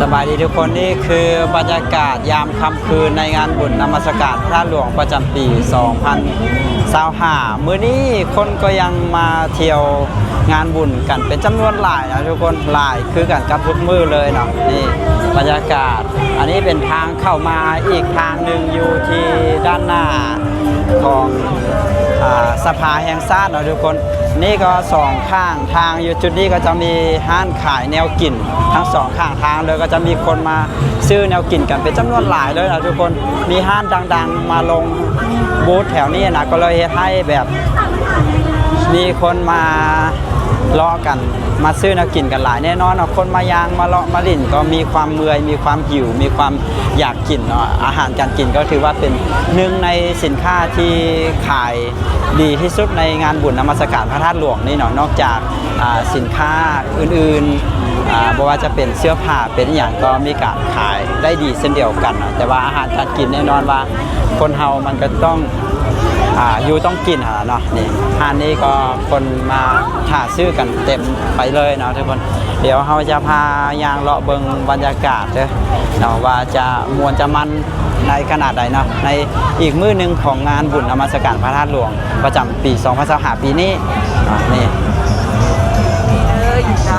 ສະບາຍດີທຸກຄົນ, ນີ້ຄືບັນຍາກາດຍາມຄ່ຳຄືນໃນງານບຸນນະມັດສະການພະທາດຫຼວງປະຈຳປີສອງພັນຊາວຫ້າ. ມື້ນີ້ຄົນກໍຍັງມາທ່ຽວງານບຸນກັນເປັນຈຳນວນຫຼາຍນະທຸກຄົນ, ຫຼາຍຄືກັນກັບທຸກມື້ເລີຍເນາະ. ນີ້ບັນຍາກາດ, ອັນນີ້ເປັນທາງເຂົ້າມາອີກທາງໜຶ່ງຢູ່ທີ່ດ້ານໜ້າຂອງ ອາ ສະພາແຫ່ງຊາດເນາະທຸກຄົນ. ນີ້ກໍສອງຂ້າງທາງຢູ່ຈຸດນີ້ກໍຈະມີຮ້ານຂາຍແນວກິນທັງສອງຂ້າງທາງເລີຍ, ກໍຈະມີຄົນມາຊື້ແນວກິນກັນເປັນຈຳນວນຫຼາຍເລີຍນະທຸກຄົນ. ມີຮ້ານດັງໆມາລົງບູດແຖວນີ້ນະ, ກໍເລີຍເຮັດໃຫ້ແບບມີຄົນມາເລາະກັນ ມາຊື້ແນວກິນກັນຫຼາຍ. ແນ່ນອນເນາະ, ຄົນມາຍ່າງມາເລາະມາຫຼິ້ນກໍມີຄວາມເມື່ອຍ, ມີຄວາມຫິວ, ມີຄວາມຢາກກິນເນາະ. ອາຫານການກິນກໍຖືວ່າເປັນໜຶ່ງໃນສິນຄ້າທີ່ຂາຍ ດີທີ່ສຸດໃນງານບຸນນະມັດສະການພະທາດຫຼວງນີ້ເນາະ, ນອກຈາກ ອາ ສິນຄ້າອື່ນໆ ອາ ບໍ່ວ່າຈະເປັນເສື້ອຜ້າເປັນອີ່ຫຍັງ ກໍມີການຂາຍໄດ້ດີເຊັ່ນດຽວກັນເນາະ. ແຕ່ວ່າອາຫານການກິນແນ່ນອນວ່າຄົນເຮົາມັນກໍຕ້ອງ ອາ ຢູ່ຕ້ອງກິນຫັ້ນລະເນາະ. ນີ້ ຮ້ານນີ້ກໍຄົນມາຖ້າຊື້ກັນເຕັມໄປເລີຍເນາະທຸກຄົນ. ດຽວເຮົາຈະພາຍ່າງເລາະເບິ່ງບັນຍາກາດເດີເນາະ ວ່າຈະມ່ວນຈະມັນ ໃນຂະໜາດໃດເນາະ ໃນອີກມື້ໜຶ່ງຂອງງານບຸນນະມັດສະການພະທາດຫຼວງປະຈຳປີສອງພັນຊາວຫ້າປີນີ້. ອາ ນີ້ ເອີ ຢູ່ໄດ້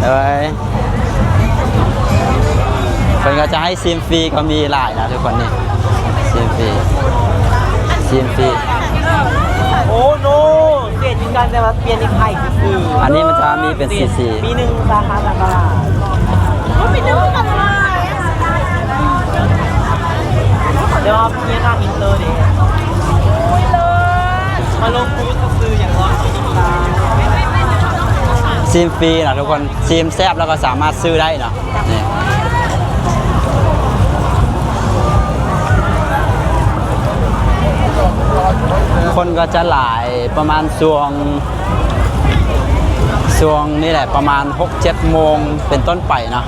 ໂດຍ ເພິ່ນກໍຈະໃຫ້ຊີມຟຣີກໍມີຫຼາຍນະທຸກຄົນ. ນີ້ ຊີມຟຣີ ຊີມຟຣີ. ໂອ້ໂນ ເສດຄືກັນ ແຕ່ວ່າປ່ຽນອີກໄຂ່ຄືໆ. ອັນນີ້ມັນຈະມີເປັນສີໆ ປີໜຶ່ງສາຂາການຕະຫຼາດ. ແຕ່ວ່າມີງານອິນເຕີເດ້. ມາລົງບູດຊື່ຫຍັງວະ? ຊີມຟຣີນະທຸກຄົນ, ຊີມແຊບແລ້ວກໍສາມາດຊື້ໄດ້ເນາະ. ນີ້ ຄົນກໍຈະຫຼາຍປະມານຊ່ວງ ຊ່ວງນີ້ແຫຼະ ປະມານຫົກເຈັດໂມງເປັນຕົ້ນໄປເນາະ,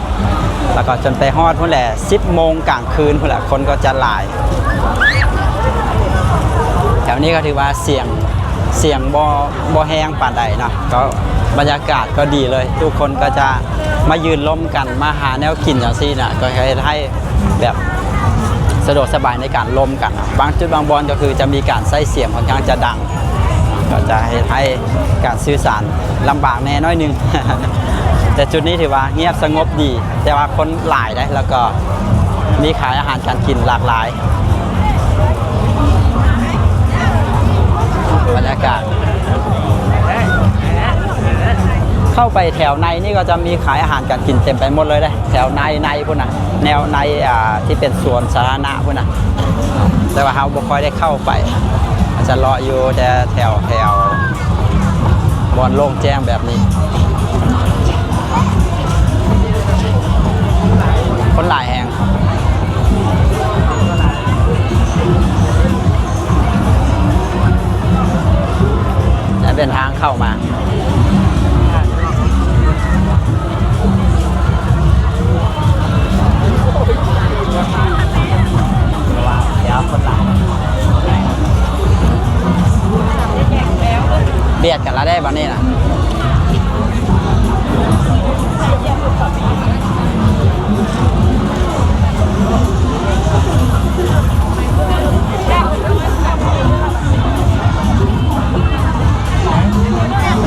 ແລ້ວກໍຈົນໄປຮອດພຸ້ນແຫຼະ ສິບໂມງກາງຄືນພຸ້ນແຫຼະ ຄົນກໍຈະຫຼາຍ. ແຖວນີ້ກໍຖືວ່າສຽງ ສຽງບໍ່ ບໍ່ແຮງປານໃດເນາະ, ກໍບັນຍາກາດກໍດີເລີຍ, ທຸກຄົນກໍຈະມາຢືນລົມກັນ ມາຫາແນວກິນຈັ່ງຊີ້ນະ, ກໍເຮັດໃຫ້ແບບສະດວກສະບາຍໃນການລົມກັນ. ບາງຈຸດບາງບ່ອນກໍຄືຈະມີການໃຊ້ສຽງຂ້ອນຂ້າງຈະດັງ, ກໍຈະເຮັດໃຫ້ການສື່ສານລຳບາກແດ່ໜ້ອຍໜຶ່ງ. ແຕ່ຈຸດນີ້ຖືວ່າງຽບສະຫງົບດີ, ແຕ່ວ່າຄົນຫຼາຍເດ້, ແລ້ວກໍມີຂາຍອາຫານການກິນຫຼາກຫຼາຍ. ບັນຍາກາດ ເຂົ້າໄປແຖວໃນນີ້ກໍຈະມີຂາຍອາຫານການກິນເຕັມໄປໝົດເລີຍເດ້, ແຖວໃນ ໃນພຸ້ນນະ, ແນວໃນ ອ່າ ທີ່ເປັນສວນສາທາລະນະພຸ້ນນະ. ແຕ່ວ່າເຮົາບໍ່ຄ່ອຍໄດ້ເຂົ້າໄປ, ອາດຈະເລາະຢູ່ແຕ່ແຖວ ແຖວບ່ອນໂລ່ງແຈ້ງແບບນີ້. ຄົນຫຼາຍແຮງ. ນັ້ນເປັນທາງເຂົ້າມາ. ບຽດກັນລະເດ້ບັດນີ້ນະ.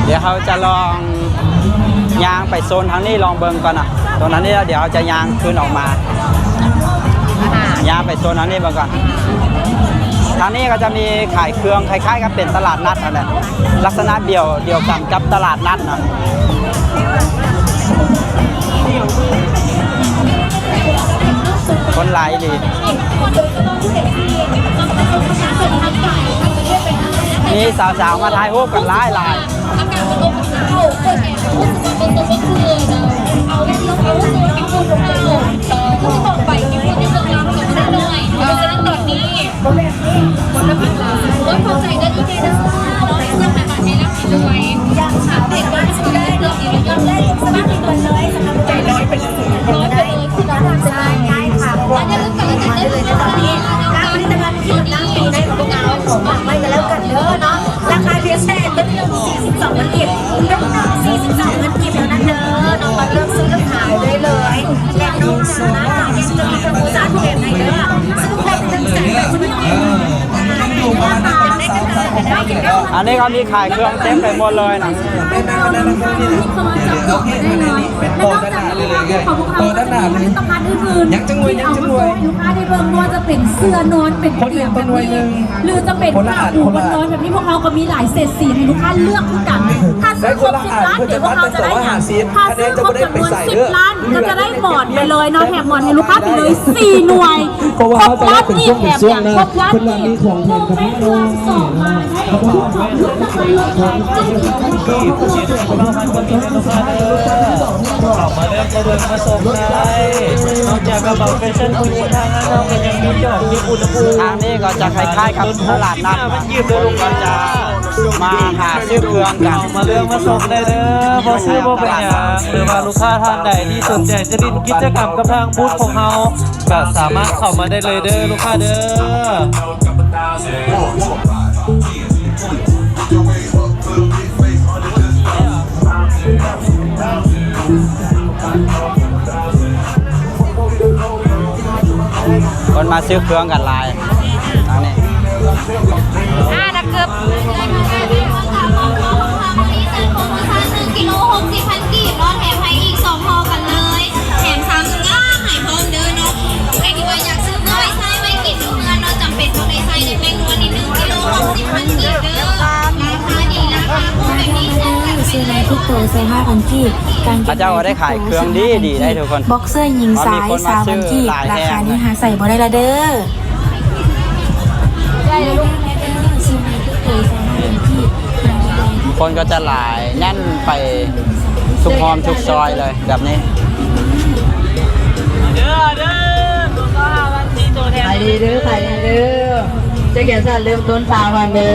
ດຽວເຮົາຈະລອງຍ່າງໄປໂຊນທາງນີ້ລອງເບິ່ງກ່ອນນະ. ໂຊນທາງນີ້ແລ້ວ ດຽວເຮົາຈະຍ່າງຄືນອອກມາ ຍ່າງໄປໂຊນທາງນີ້ເບິ່ງກ່ອນ. ທາງນີ້ກໍຈະມີຂາຍເຄື່ອງ ຄ້າຍໆກັບເປັນຕະຫຼາດນັດຫັ້ນແຫຼະ, ລັກສະນະດຽວ ດຽວກັນກັບຕະຫຼາດນັດນະ. ຄົນຫຼາຍອີ່ຫຼີ. ມີສາວໆມາຖ່າຍຮູບກັນຫຼາຍໆ. ລາຄາພຽງແຕ່ຕົ້ນໜຶ່ງສີ່ສິບສອງເງິນກີບ, ຕົ້ນໜຶ່ງສີ່ສິບສອງເງິນກີບເທົ່ານັ້ນເດີເນາະ, ມາເລືອກຊື້ເລືອກຂາຍໄດ້ເ ອັນນີ້ກໍມີຂາຍເຄື່ອງເຕັມໄປໝົດເລີຍນະ. ສາມາດຈັບຈອງໄດ້ເລີຍ ແລະ ນອກຈາກນີ້ ມີຜະລິດຕະພັນອື່ນໆ ທີ່ເອົາມາໂຊໃຫ້ລູກຄ້າໄດ້ເບິ່ງ ບໍ່ວ່າຈະເປັນເສື່ອນອນ ເປັນຕຽງແບບນີ້ ຫຼືຈະເປັນຜ້າປູໝອນນອນແບບນີ້ ພວກເຮົາກໍມີຫຼາຍເສດສີໃຫ້ລູກຄ້າເລືອກຄືກັນ. ຖ້າຊື້ຄົບສິບລ້ານ ເດ ພວກເຮົາຈະໄດ້ຫຍັງ? ຖ້າຊື້ຄົບຈຳນວນສິບລ້ານ ກໍຈະໄດ້ໝອນໄປເລີຍເນາະ ແຖມໝອນໃຫ້ລູກຄ້າໄປເລີຍສີ່ໜ່ວຍ. ຄົບລ້ານນີ້ແຖມຫຍັງ? ຄົບລ້ານນີ້ ເຄື່ອງສອງມາ ເຂົ້າມາເດີ ເຂົ້າມາຊົມໄດ້ ນອກຈາກກະເປົາແຟຊັ່ນຜູ້ຍິງທາງນັ້ນ ເຮົາກໍຍັງມີຈອກເກັບອຸນຫະພູມ ທາງນີ້ກໍຈະຄ້າຍໆກັບຕະຫຼາດນັດ ຄົນກໍຈະມາຫາຊື້ເຄື່ອງກັນ ເຂົ້າມາເລືອກມາຊົມໄດ້ເດີ ບໍ່ຊື້ບໍ່ເປັນຫຍັງ ຫຼືວ່າລູກຄ້າທ່ານໃດທີ່ສົນໃຈຈະຫຼິ້ນກິດຈະກຳກັບທາງບູດຂອງເຮົາ ກໍສາມາດເຂົ້າມາໄດ້ເລີຍເດີ ລູກຄ້າເດີ. ຄົນມາຊື້ເຄື່ອງກັນຫຼາຍທາງນີ້. ອ່າ ນັກເກີບ ໂປຣໂມຊັນໜຶ່ງກິໂລຫົກສິບພັນກີບເນາະ ແຖມໃຫ້ອີກສອງຫໍ່ກັນເລີຍ ແຖມສາມຖົງໃຫ້ພ້ອມເດີເນາະ. ໃຜທີ່ວ່າຢາກຊື້ໄວ້ໃຊ້ໄວ້ກິນຢູ່ເຮືອນເນາະ ຈຳເປັນຕ້ອງໄດ້ໃຊ້ເດັກແປ້ງນົວນີ້ ໜຶ່ງກິໂລຫົກສິບພັນກີບເດີ. ລາຄາດີ ລາຄາຖືກແບບນີ້ ຊື້ໃນທຸກໂຕໃຊ້ຫ້າພັນກີບ ກາງເກງໃນທຸກໂຕ ເຂົາເຈົ້າກໍໄດ້ຂາຍເຄື່ອງດີໆ ໄດ້ທຸກຄົນ ບັອກເຊີຍິງຊາຍ ສາມພັນກີບ ລາຄານີ້ຫາໃສ່ບໍ່ໄດ້ລະເດີ. ຄົນກໍຈະຫຼາຍແໜ້ນໄປທຸກຮ່ອມທຸກຊອຍເລີຍແບບນີ້. ເດີ ເດີ ຂາຍດີເດີ ຂາຍດີເດີ ແຈັກແຂນສັ້ນເລີ່ມຕົ້ນຊາວພັນເດີ.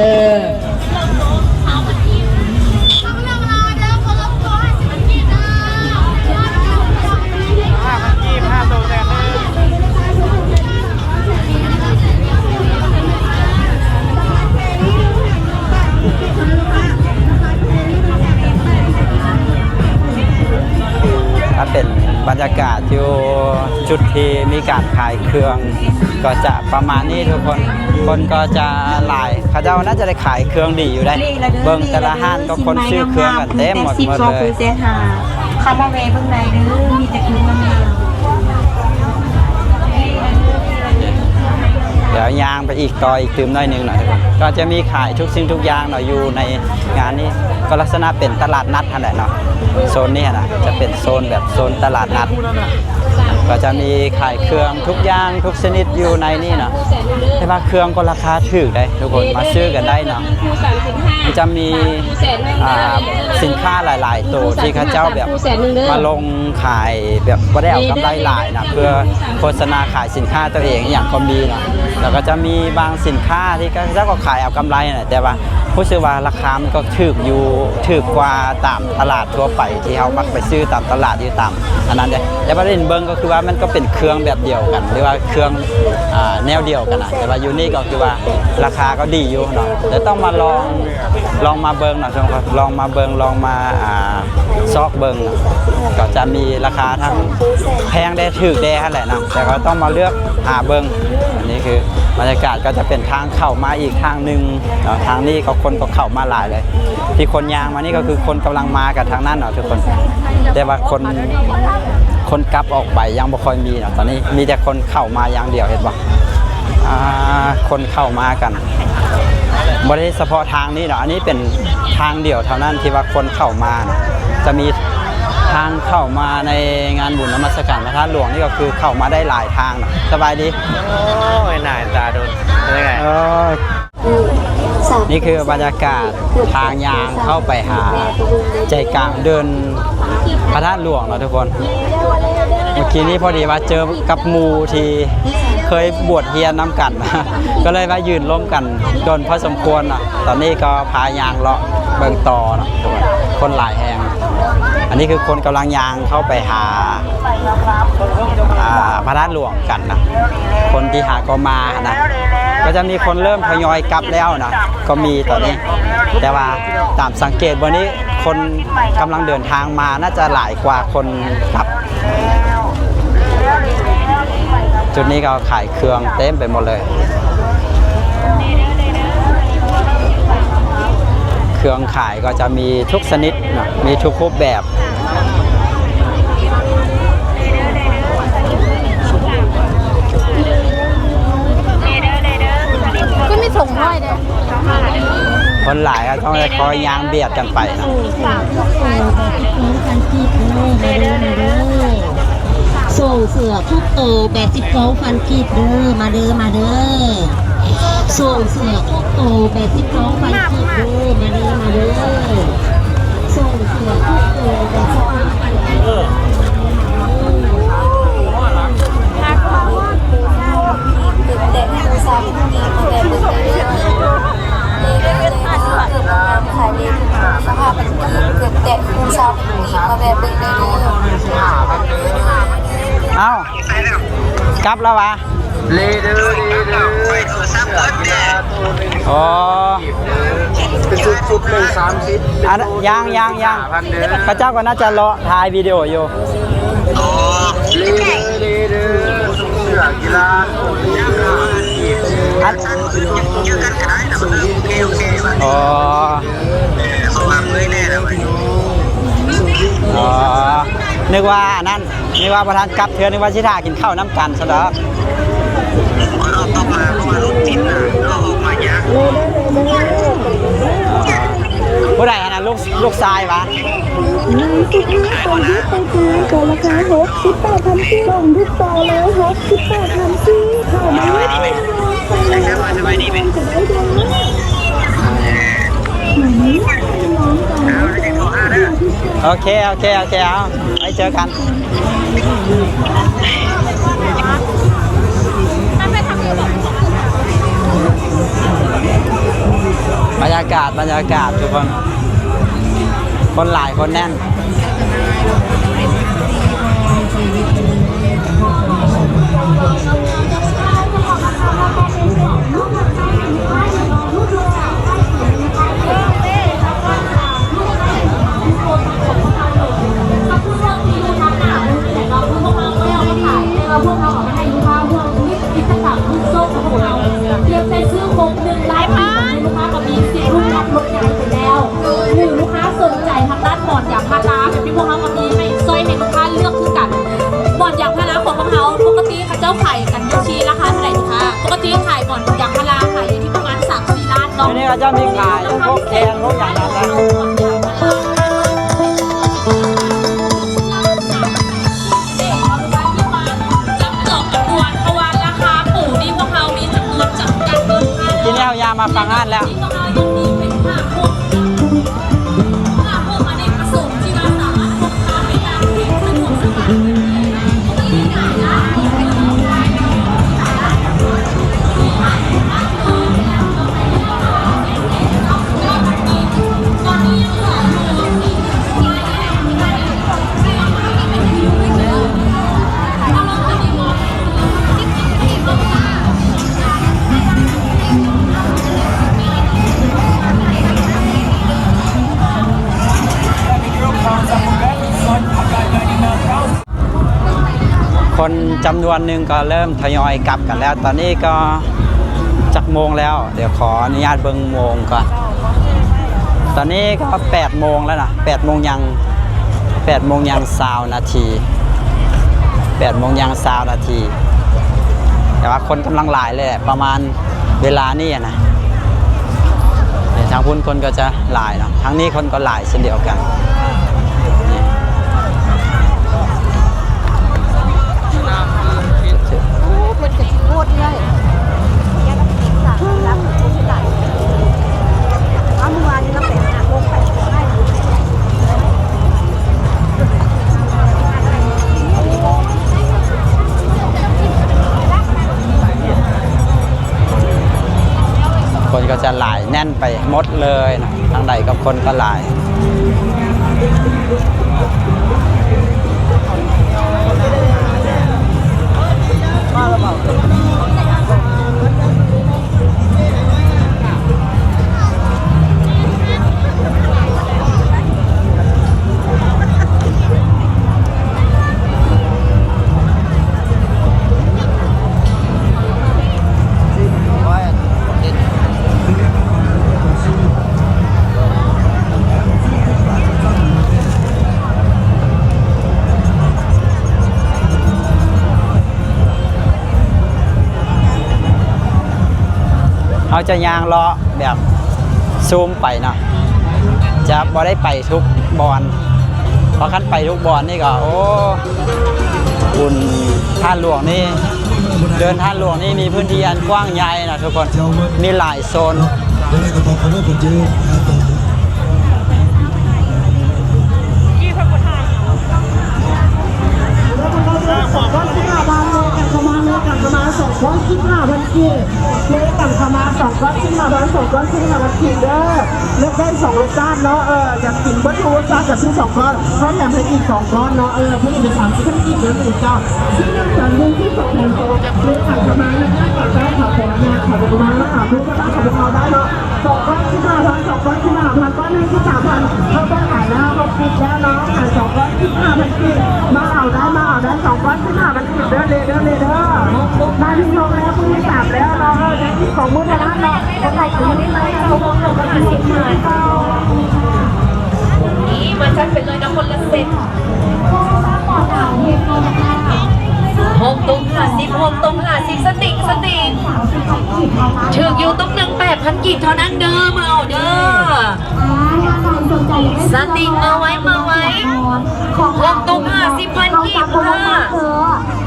ຖ້າເປັນບັນຍາກາດຢູ່ຈຸດທີ່ມີການຂາຍເຄື່ອງ ກໍຈະປະມານນີ້ທຸກຄົນ ຄົນກໍຈະຫຼາຍ ເຂົາເຈົ້າໜ້າຈະໄດ້ຂາຍເຄື່ອງດີຢູ່ໄດ໋ ເບິ່ງແຕ່ລະຮ້ານກໍຄົນຊື້ເຄື່ອງກັນເຕັມໝົດເລີຍ. ເຂົ້າມາແວ່ເບິ່ງໄດ້ເດີ ມີແຕ່ເຄື່ອງງາມໆ. ດຽວຍ່າງໄປອີກຕໍ່ອີກຕື່ມໜ້ອຍໜຶ່ງເນາະ ກໍຈະມີຂາຍທຸກສິ່ງທຸກຢ່າງເນາະ ຢູ່ໃນງານນີ້ ກໍລັກສະນະເປັນຕະຫຼາດນັດຫັ້ນແຫຼະເນາະ. ໂຊນນີ້ຫັ້ນນະ ຈະເປັນໂຊນແບບໂຊນຕະຫຼາດນັດ ກໍຈະມີຂາຍເຄື່ອງທຸກຢ່າງທຸກຊະນິດຢູ່ໃນນີ້ເນາະ. ແຕ່ວ່າເຄື່ອງກໍລາຄາຖືກເດ້ທຸກຄົນ ມາຊື້ກັນໄດ້ເນາະ. ມັນຈະມີ ອ່າ ສິນຄ້າຫຼາຍໆໂຕທີ່ເຂົາເຈົ້າແບບມາລົງຂາຍແບບບໍ່ໄດ້ເອົາກຳໄລຫຼາຍນະ ເພື່ອໂຄສະນາຂາຍສິນຄ້າຕົວເອງອີ່ຫຍັງກໍມີເນາະ. ແລ້ວກໍຈະມີບາງສິນຄ້າທີ່ເຂົາເຈົ້າກໍຂາຍເອົາກຳໄລນະ ແຕ່ວ່າຮູ້ສຶກວ່າລາຄາມັນກໍຖືກຢູ່ ຖືກກວ່າຕາມຕະຫຼາດທົ່ວໄປທີ່ເຮົາມັກໄປຊື້ຕາມຕະຫຼາດຢູ່ຕາມ ອັນນັ້ນເດ້. ແຕ່ວ່າຫຼິ້ນເບິ່ງກໍຄືວ່າມັນກໍເປັນເຄື່ອງແບບດຽວກັນ ຫຼືວ່າເຄື່ອງ ອ່າ ແນວດຽວກັນນະ ແຕ່ວ່າຢູ່ນີ້ກໍຄືວ່າລາຄາກໍດີຢູ່ເນາະ. ແຕ່ຕ້ອງມາລອງ ລອງມາເບິ່ງເນາະ ລອງມາເບິ່ງ ລອງມາ ອ່າ ຊອກເບິ່ງ ກໍຈະມີລາຄາທັງແພງແດ່ ຖືກແດ່ຫັ້ນແຫຼະເນາະ. ແຕ່ກໍຕ້ອງມາເລືອກຫາເບິ່ງ. ອັນນີ້ຄືບັນຍາກາດ ກໍຈະເປັນທາງເຂົ້າມາອີກທາງໜຶ່ງເນາະ. ທາງນີ້ກໍຄົນກໍເຂົ້າມາຫຼາຍເລີຍ ທີ່ຄົນຍ່າງມານີ້ກໍຄືຄົນກຳລັງມາກັນທາງນັ້ນເນາະທຸກຄົນ. ແຕ່ວ່າຄົນ ຄົນກັບອອກໄປຍັງບໍ່ຄ່ອຍມີເນາະ. ຕອນນີ້ມີແຕ່ຄົນເຂົ້າມາຢ່າງດຽວ ເຫັນບໍ່? ອ່າ ຄົນເຂົ້າມາກັນ ບໍ່ໄດ້ສະເພາະທາງນີ້ເນາະ ອັນນີ້ເປັນທາງດຽວເທົ່ານັ້ນທີ່ວ່າຄົນເຂົ້າມາເນາະ. ຈະມີທາງເຂົ້າມາໃນງານບຸນນະມັດສະການພະທາດຫຼວງນີ້ ກໍຄືເຂົ້າມາໄດ້ຫຼາຍທາງເນາະ. ສະບາຍດີ. ໂອ້ຍ ໜ້າຕາດົນ ເປັນຈັ່ງໃດ? ເອີ ນີ້ຄືບັນຍາກາດທາງຍ່າງເຂົ້າໄປຫາໃຈກາງເດີ່ນພະທາດຫຼວງເນາະທຸກຄົນ. ເມື່ອກີ້ນີ້ພໍດີວ່າເຈີກັບໝູ່ທີ່ເຄີຍບວດຮຽນນຳກັນ ກໍເລີຍວ່າຢືນລົມກັນດົນພໍສົມຄວນເນາະ. ຕອນນີ້ກໍພາຍ່າງເລາະເບິ່ງຕໍ່ເນາະທຸກຄົນ ຄົນຫຼາຍແຮງ. ອັນນີ້ຄືຄົນກຳລັງຍ່າງເຂົ້າໄປຫາ ອ່າ ພະທາດຫຼວງ ກັນນະ ຄົນທີ່ຫາກໍມານະ ກໍຈະມີຄົນເລີ່ມທະຍອຍກັບແລ້ວນະ ກໍມີຕອນນີ້. ແຕ່ວ່າຕາມສັງເກດມື້ນີ້ ຄົນກຳລັງເດີນທາງມາ ໜ້າຈະຫຼາຍກວ່າຄົນກັບ. ຈຸດນີ້ກໍຂາຍເຄື່ອງເຕັມໄປໝົດເລີຍ. ເຄື່ອງຂາຍກໍຈະມີທຸກຊະນິດເນາະ ມີທຸກຮູບແບບ. ກໍມີຖົງນ້ອຍເດ້. ຄົນຫຼາຍກໍຕ້ອງໄດ້ຄ່ອຍຍ່າງບຽດກັນໄປເນາະ. ໂສ້ເສື້ອທຸກໂຕແປດສິບເກົ້າພັນກີບເດີ້ ມາເດີ້ ມາເດີ້. ໂສ້ເສື້ອທຸກໂຕແປດສິບເກົ້າພັນກີບເດີ້ ມາເດີ້ ມາເດີ້. ໂສ້ເສື້ອທຸກໂຕແປດສິບເກົ້າພັນກີບເດີ້ ມາເດີ້ ມາເດີ້. ເອົ້າ ກັບແລ້ວຫວາ? ອໍ ເປັນຊຸດໆ ໜຶ່ງ ສາມສິບ ອັນ ຍັງ ຍັງ ຍັງ ເຂົາເຈົ້າກໍໜ້າຈະເລາະຖ່າຍວິດີໂອຢູ່. ອໍ ອໍ ນຶກວ່າອັນນັ້ນ ນີ້ວ່າບໍ່ທັນກັບເທື່ອ ນຶກວ່າຊິຖ້າກິນເຂົ້ານຳກັນຊັ້ນດອກ. ຜູ້ໃດຫັ້ນນະ ລູກ ລູກຊາຍຫວາ? ໜຶ່ງສິບຫ້າ ຕອນທີ່ໄປທານ ກໍລາຄາຫົກສິບແປດພັນກີບ ສົ່ງທຸກຕໍ່ເລີຍ ຫົກສິບແປດພັນກີບ ເຂົ້າມາເລີຍ ໂອເຄ ໂອເຄ ໂອເຄ ເອົາ ໄວ້ເຈີກັນ. ບັນຍາກາດ ບັນຍາກາດທຸກຄົນ ຄົນຫຼາຍ ຄົນແໜ້ນ. ຫຼືລູກຄ້າສົນໃຈທາງດ້ານໝອນຢາງພາລາ ແບບນີ້ພວກເຮົາກໍມີໃຫ້ ຊ່ອຍໃຫ້ລູກຄ້າເລືອກຄືກັນ. ໝອນຢາງພາລາຂອງພວກເຮົາ ປົກກະຕິເຂົາເຈົ້າຂາຍກັນຢູ່ທີ່ລາຄາເທົ່າໃດລູກຄ້າ? ປົກກະຕິຂາຍໝອນຢາງພາລາຂາຍຢູ່ທີ່ປະມານສາມສີ່ລ້ານເນາະ. ດຽວນີ້ເຂົາເຈົ້າມີຂາຍພວກແກນພວກຫຍັງນັ້ນນະ. ກິນແລ້ວ ຢ່າມາຝັ່ງນັ້ນແລ້ວ. ຄົນຈຳນວນໜຶ່ງກໍເລີ່ມທະຍອຍກັບກັນແລ້ວ. ຕອນນີ້ກໍຈັກໂມງແລ້ວ? ດຽວຂໍອະນຸຍາດເບິ່ງໂມງກ່ອນ. ຕອນນີ້ກໍແປດໂມງແລ້ວນະ ແປດໂມງຍັງ ແປດໂມງຍັງຊາວນາທີ ແປດໂມງຍັງຊາວນາທີ. ແຕ່ວ່າຄົນກຳລັງຫຼາຍເລີຍແຫຼະ ປະມານເວລານີ້ນະ. ທາງພຸ້ນຄົນກໍຈະຫຼາຍເນາະ ທາງນີ້ຄົນກໍຫຼາຍເຊັ່ນດຽວກັນ. ຄົນກໍຈະຫຼາຍແໜ້ນໄປໝົດເລີຍນະ ທາງໃດກໍຄົນກໍຫຼາຍ. ໂອ້ຍ ເດັດ. ຈະຍ່າງເລາະແບບຊູມໄປເນາະ ຈະບໍ່ໄດ້ໄປທຸກບ່ອນ ເພາະຄັນໄປທຸກບ່ອນນີ້ກໍ ໂອ້ ບຸນທາດຫຼວງນີ້ ເດີ່ນທາດຫຼວງນີ້ມີພື້ນທີ່ອັນກວ້າງໃຫຍ່ເນາະທຸກຄົນ ມີຫຼາຍໂຊນ. ສອງຮ້ອຍສິບຫ້າພັນກີບ ເລີຍຕັ້ງເຂົ້າມາ ສອງກ້ອນສິບຫ້າພັນ ສອງກ້ອນສິບຫ້າພັນກີບເດີ ເລືອກໄດ້ສອງລົດຊາດເນາະ ເອີ ຢາກກິນເບິດທຸກລົດຊາດກໍຊື້ສອງກ້ອນ ເຂົາແຖມໃຫ້ອີກສອງກ້ອນເນາະ ເອີ ຜູ້ນີ້ເປັນສາມສິບພັນກີບເດີ ໝູເຈົ້າ ຊື້ໜຶ່ງແຖມໜຶ່ງ ຊື້ສອງແຖມສອງ ເລືອກຕັ້ງເຂົ້າມາ ເລືອກໄດ້ ຂໍອະນຸຍາດ ຂໍອະນຸຍາດ ຂໍອະນຸຍາດ ເຂົ້າມາຫາຜູ້ປະກອບການຂອງເຮົາໄດ້ເນາະ ສອງກ້ອນສິບຫ້າພັນ ສອງກ້ອນສິບຫ້າພັນ ກ້ອນໜຶ່ງສິບສາມພັນ ເຮົາເປີດຂາຍແລ້ວ ເຮົາປິດແລ້ວເນາະ ຂາຍສອງກ້ອນສິບຫ້າພັນກີບ ມາເອົາໄດ້ ມາເອົາໄດ້ ສອງກ້ອນສິບຫ້າພັນ ເດີເລ ເດີເລ ເດີ ມາທີ່ໂຮງແຮມມື້ທີ່ສາມແລ້ວເນາະ ເອີ ຍັງອີກສອງມື້ເທົ່ານັ້ນເນາະ ຄົນໄທຄົນນີ້ໄປເຈົ້າ ໂຮງແຮມກັນທີ່ເຮົາ ນີ້ມາຈັດໄປເລີຍນະ ຄົນລະເຊັດ ຫົກຕຸງຫ້າສິບ ຫົກຕຸງຫ້າສິບ ສະຕິງ ສະຕິງ ຖືກຢູ່ຕຸງໜຶ່ງ ແປດພັນກີບເທົ່ານັ້ນເດີ ມາເອົາເດີ. ອ່າ ຖ້າໃຜສົນໃຈຢາກໄດ້ ສະຕິງ ມາໄວ ມາໄວ ຂອງ ຫົກຕຸງຫ້າສິບພັນກີບ ເຮົາຈະໂປຣໂມດເດີ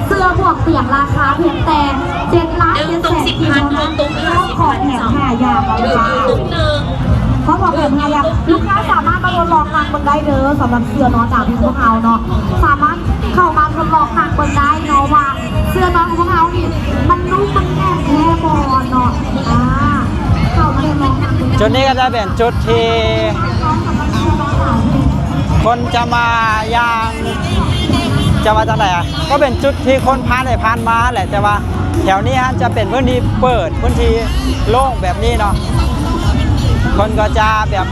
ເສື້ອໝວກປຽກລາຄາພຽງແຕ່ເຈັດລ້ານເຈັດແສນກີບເທົ່ານັ້ນ ເຈົ້າຂອງແຖມຫ້າຢ່າງເອົາໄປ ເຈົ້າຂອງແຖມຫ້າຢ່າງ ລູກຄ້າສາມາດມາທົດລອງນັ່ງເບິ່ງໄດ້ເດີ ສຳລັບເສື້ອເນາະ ຈາກທາງພວກເຮົາເນາະ ສາມາດເຂົ້າມາທົດລອງນັ່ງເບິ່ງໄດ້ເນາະວ່າ ເສື້ອນອນຂອງພວກເຮົານີ້ ມັນນຸ້ມ ມັນແໜ້ນແທ້ບໍ່ເນາະ ອ່າ ເຂົ້າມາເລີຍເນາະ. ຈຸດນີ້ກໍຈະເປັນຈຸດທີ່ຄົນຈະມາຢ່າງ ຈະວ່າຈັ່ງໃດອະ ກໍເປັນຈຸດທີ່ຄົນຜ່ານໄປຜ່ານມາແຫຼະ ແຕ່ວ່າແຖວນີ້ຫັ້ນຈະເປັນພື້ນທີ່ເປີດ ພື້ນທີ່ໂລ່ງແບບນີ້ເນາະ ຄົນກໍຈະແບບ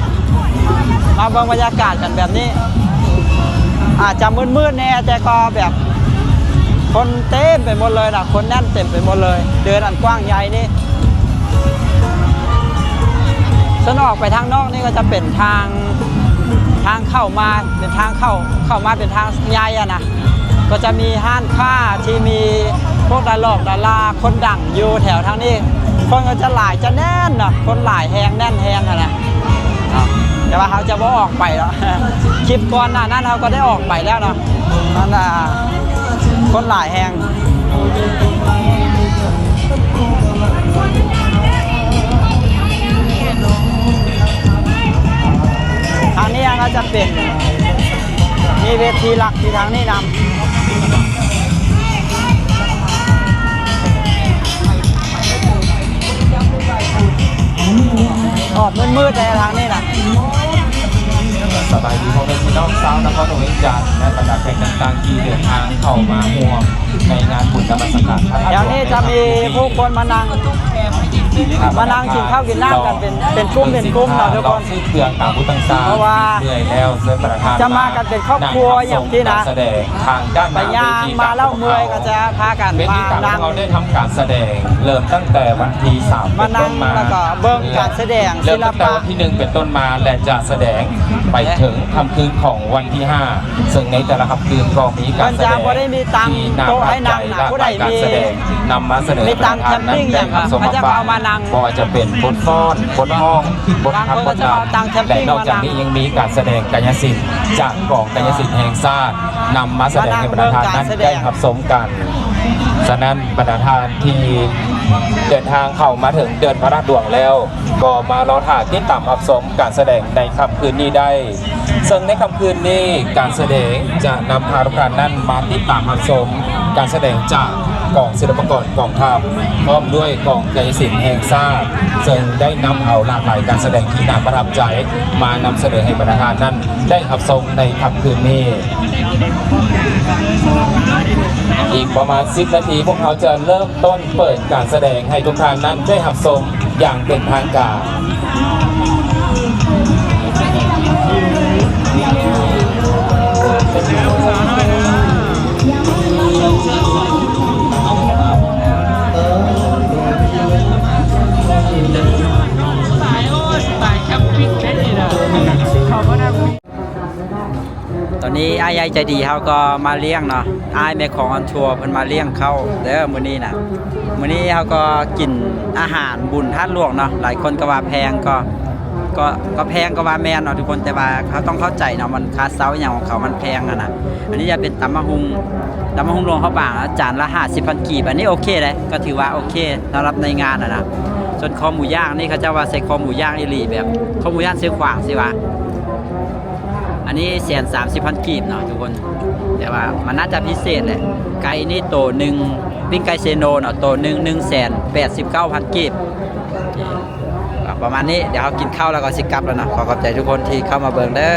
ມາເບິ່ງບັນຍາກາດກັນແບບນີ້ ອາດຈະມືດໆແດ່ ແຕ່ກໍແບບ ຄົນເຕັມໄປໝົດເລີຍນະ ຄົນແໜ້ນເຕັມໄປໝົດເລີຍ ເດີ່ນອັນກວ້າງໃຫຍ່ນີ້ ສ່ວນອອກໄປທາງນອກນີ້ກໍຈະເປັນທາງ ທາງເຂົ້າມາ ເປັນທາງເຂົ້າ ເຂົ້າມາເປັນທາງໃຫຍ່ຫັ້ນນະ ກໍຈະມີຮ້ານຄ້າທີ່ມີພວກດາຫຼອກດາລາຄົນດັງຢູ່ແຖວທາງນີ້ ຄົນກໍຈະຫຼາຍ ຈະແໜ້ນເນາະ ຄົນຫຼາຍແຮງ ແໜ້ນແຮງຫັ້ນນະ ເນາະ ແຕ່ວ່າເຮົາຈະບໍ່ອອກໄປແລ້ວ ຄລິບກ່ອນໜ້ານັ້ນເຮົາກໍໄດ້ອອກໄປແລ້ວເນາະ ມັນ ອ່າ ຄົນຫຼາຍແຮງ. ທາງນີ້ກໍຈະເປັນ ມີເວທີຫຼັກຢູ່ທາງນີ້ນຳ. ອອກມືດໆແດ່ທາງນີ້ນະ. ສະບາຍດີພໍ່ແມ່ພີ່ນ້ອງຊາວນະຄອນຫຼວງວຽງຈັນ ແລະ ບັນດາແຂກຕ່າງໆທີ່ເດີນທາງເຂົ້າມາຮ່ວມໃນງານບຸນນະມັດສະການພະທາດຫຼວງ ແຖວນີ້ຈະມີຜູ້ຄົນມານັ່ງ ມານັ່ງກິນເຂົ້າກິນນ້ຳກັນເປັນ ເປັນກຸ່ມເປັນກຸ່ມເນາະທຸກຄົນ ເພາະວ່າຈະມາກັນເປັນຄອບຄົວຫຍັງຊີ້ນະ ໄປຍ່າງມາແລ້ວເມື່ອຍກໍຈະພາກັນມານັ່ງ ເຮົາໄດ້ທຳການສະແດງເລີ່ມຕັ້ງແຕ່ວັນທີສາມເປັນຕົ້ນມາ ແລ້ວກໍເບິ່ງການສະແດງສິລະປະ ເລີ່ມຕັ້ງແຕ່ວັນທີໜຶ່ງເປັນຕົ້ນມາ ແລະ ຈະສະແດງໄປເຖິງຄ່ຳຄືນຂອງວັນທີຫ້າ ເຊິ່ງໃນແຕ່ລະຄ່ຳຄືນກໍມີການສະແດງທີ່ໜ້າປະທັບໃຈ ຫຼາກຫຼາຍການສະແດງນຳມາສະເໜີໃຫ້ບັນດາທ່ານນັ້ນໄດ້ຮັບຊົມຮັບຟັງ ບໍ່ວ່າຈະເປັນບົດຟ້ອນ, ບົດຮ້ອງ, ບົດຮັກ, ບົດລຳ ແລະ ນອກຈາກນີ້ຍັງມີການສະແດງກາຍະສິນຈາກກອງກາຍະສິນແຫ່ງຊາດ ນຳມາສະແດງໃຫ້ບັນດາທ່ານນັ້ນໄດ້ຮັບຊົມກັນ. ສະນັ້ນ ບັນດາທ່ານທີ່ເດີນທາງເຂົ້າມາເຖິງເດີ່ນພະທາດຫຼວງແລ້ວ ກໍມາລໍຖ້າຕິດຕາມຮັບຊົມການສະແດງໃນຄ່ຳຄືນນີ້ໄດ້. ເຊິ່ງໃນຄ່ຳຄືນນີ້ ການສະແດງຈະນຳພາທຸກທ່ານນັ້ນມາຕິດຕາມຮັບຊົມການສະແດງຈາກກອງສິລະປາກອນກອງທັບ ພ້ອມດ້ວຍກອງກາຍະສິນແຫ່ງຊາດ ເຊິ່ງໄດ້ນຳເອົາຫຼາກຫຼາຍການສະແດງທີ່ໜ້າປະທັບໃຈ ມານຳສະເໜີໃຫ້ບັນດາທ່ານນັ້ນໄດ້ຮັບຊົມໃນຄ່ຳຄືນນີ້. ອີກປະມານສິບນາທີ ພວກເຮົາຈະເລີ່ມຕົ້ນເປີດການສະແດງໃຫ້ທຸກທ່ານນັ້ນໄດ້ຮັບຊົມຢ່າງເປັນທາງການ. ຕອນນີ້ ນີ້ອ້າຍໃຫຍ່ໃຈດີເຮົາກໍມາລ້ຽງເນາະ ອ້າຍແມ່ຂອງອອນທົວເພິ່ນມາລ້ຽງເຂົ້າເດີມື້ນີ້ນະ. ມື້ນີ້ເຮົາກໍກິນອາຫານບຸນທາດຫຼວງເນາະ ຫຼາຍຄົນກໍວ່າແພງ ກໍ ກໍ ກໍແພງກໍວ່າແມ່ນເນາະທຸກຄົນ ແຕ່ວ່າເຮົາຕ້ອງເຂົ້າໃຈເນາະ ມັນຄ່າເຊົ່າອີ່ຫຍັງຂອງເຂົາມັນແພງຫັ້ນນະ. ອັນນີ້ຈະເປັນຕຳບັກຫຸ່ງ ຕຳບັກຫຸ່ງຫຼວງພະບາງ ຈານລະຫ້າສິບພັນກີບ ອັນນີ້ໂອເຄເດ້ ກໍຖືວ່າໂອເຄສຳລັບໃນງານຫັ້ນນະ. ສ່ວນຄໍໝູຍ່າງນີ້ ເຂົາເຈົ້າວ່າໃສ່ຄໍໝູຍ່າງອີ່ຫຼີ ແບບຄໍໝູຍ່າງຊຽງຂວາງຊີ້ຫວາ. ອັນນີ້ແສນສາມສິບພັນກີບເນາະທຸກຄົນ ແຕ່ວ່າມັນໜ້າຈະພິເສດແຫຼະ. ໄກ່ນີ້ໂຕໜຶ່ງ ປີ້ງໄກ່ເຊໂນເນາະ ໂຕໜຶ່ງ ໜຶ່ງແສນແປດສິບເກົ້າພັນກີບ. ກໍປະມານນີ້ ດຽວເຮົາກິນເຂົ້າແລ້ວກໍຊິກັບແລ້ວເນາະ. ຂໍຂອບໃຈທຸກຄົນທີ່ເຂົ້າມາເບິ່ງເດີ.